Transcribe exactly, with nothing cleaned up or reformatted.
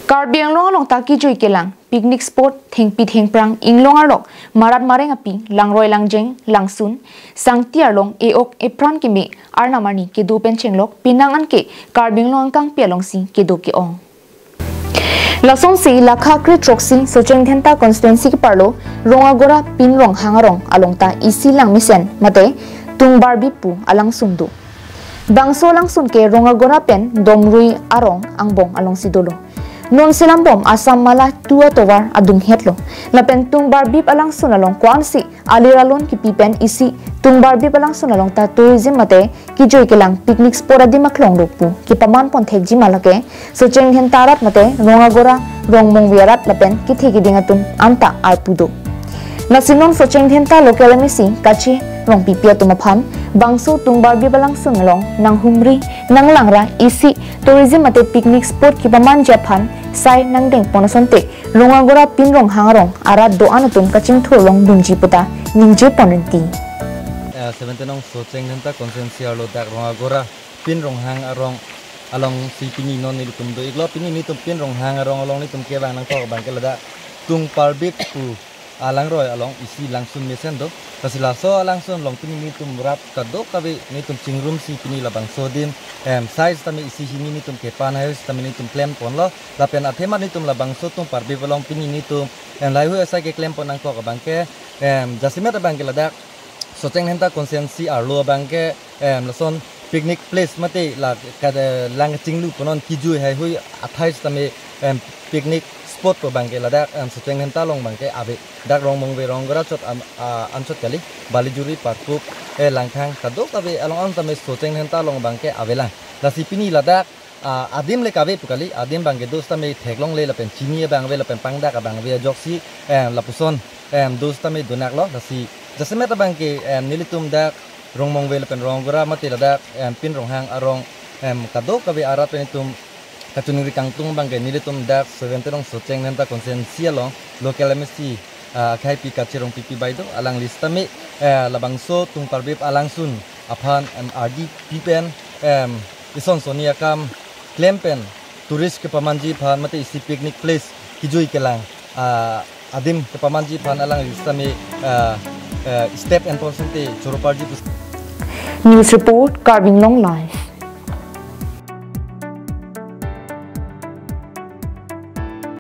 Karbi Anglong along ta kejui kelang, picnic spot, thengpi thengphrang, inglong arlok, marat mareng api, langroi langjeng, langsun, sangti arlong, e-ok epran keme, arnam arni kedo pen chenglok, penang anke Karbi Anglong angkangpi alongsi kedo ke-ong. Lasonsi lakha kre throksi Socheng Dhenta constituency keparlo Rongagora Pin Ronghang arong along ta isi lang mesen mate Tungbarbip pu alangsun do. Bangso alangsun ke Rongagora pen Domrui arong angbong alongsi dolo. Non selam bom Assam Mala tu atovar adunghet lo. Lapen Tungbarbip alangsun along ko-ansi alir alon kipi pen isi Tungbarbip alangsun along ta tourism mate kejui kelang picnic spot adim aklong do pu kepaman pon thekji ma lake Socheng Dhenta arat mate Rongagora Rongmongve arat lapen kethe keding atum anta arpu do. Lasi non Socheng Dhenta local M A C Kache Rongpipi atum aphan bangso Tungbarbip alangsun along nanghumri nanglangra isi tourism mate picnic spot kepamanji aphan sai nangdeng pon asonte Rongagora Pin Ronghang arong arat do-an atum kachingthur longdunji puta ningje pon rinti. Eh, seventeen nong Socheng Dhenta constituency arlo dak Rongagora Pin Ronghang arong alongsi pini non nelitum do-iklo. Pini nelitum Pin Ronghang arong along nelitum kevang nangkok abang ke ladak Tungbarbip pu alangroi along isi langsun mesen do. Lasi laso alangsun along pini nelitum rat kadokave nelitum chingrumsi pini labangso adim, em, sai sitame isi hini nelitum kepan hai sitame nelitum klem ponlo. Lapen athema nelitum labangso Tungbarbip along pini nelitum, em, laheihui asai keklem pon nangkok abang ke, em, jasemet abang ke ladak Socheng Dhenta constituency arlo abang ke, em, lason picnic place mate la kada lang chinglu punon kejui haihui athai sitame, em, picnic spot pu abang ke ladak, em, Socheng Dhenta along abang ke ave. Dak Rongmongve Rongagora chot am, a, anchot kali, Balijuri, Parkup, eh, Langkhang kadokave along an tame Socheng Dhenta along abang ke avelang. Lasi pini ladak, a, adim le kave pu kali, adim abang ke do sitame theklongle lapen chini abang ave lapen pangdak abang ave ajoksi, em, lapuson, em, do sitame do-iklo. Lasi jasemet abang ke, em, nelitum dak Rongmongve lapen Rongagora mate ladak, em, Pin Ronghang arong, em, kadokave arat pen itum kachiningri kangtung abang ke nelitum dak seventeen nong Socheng Dhenta constituency along local M A C, ah, akhaipi Kache Rongpipi bai do, alangli sitame, eh, labangso Tungbarbip alangsun aphan, em, ardi pi pen, em, ison sonni akam klem pen tourist kepamanji aphan mate isi picnic place kejui kelang, ah, adim kepamanji aphan alangli sitame, ah, eh, step en pon asonte choro parji pu. News report, Karbi Anglong Live.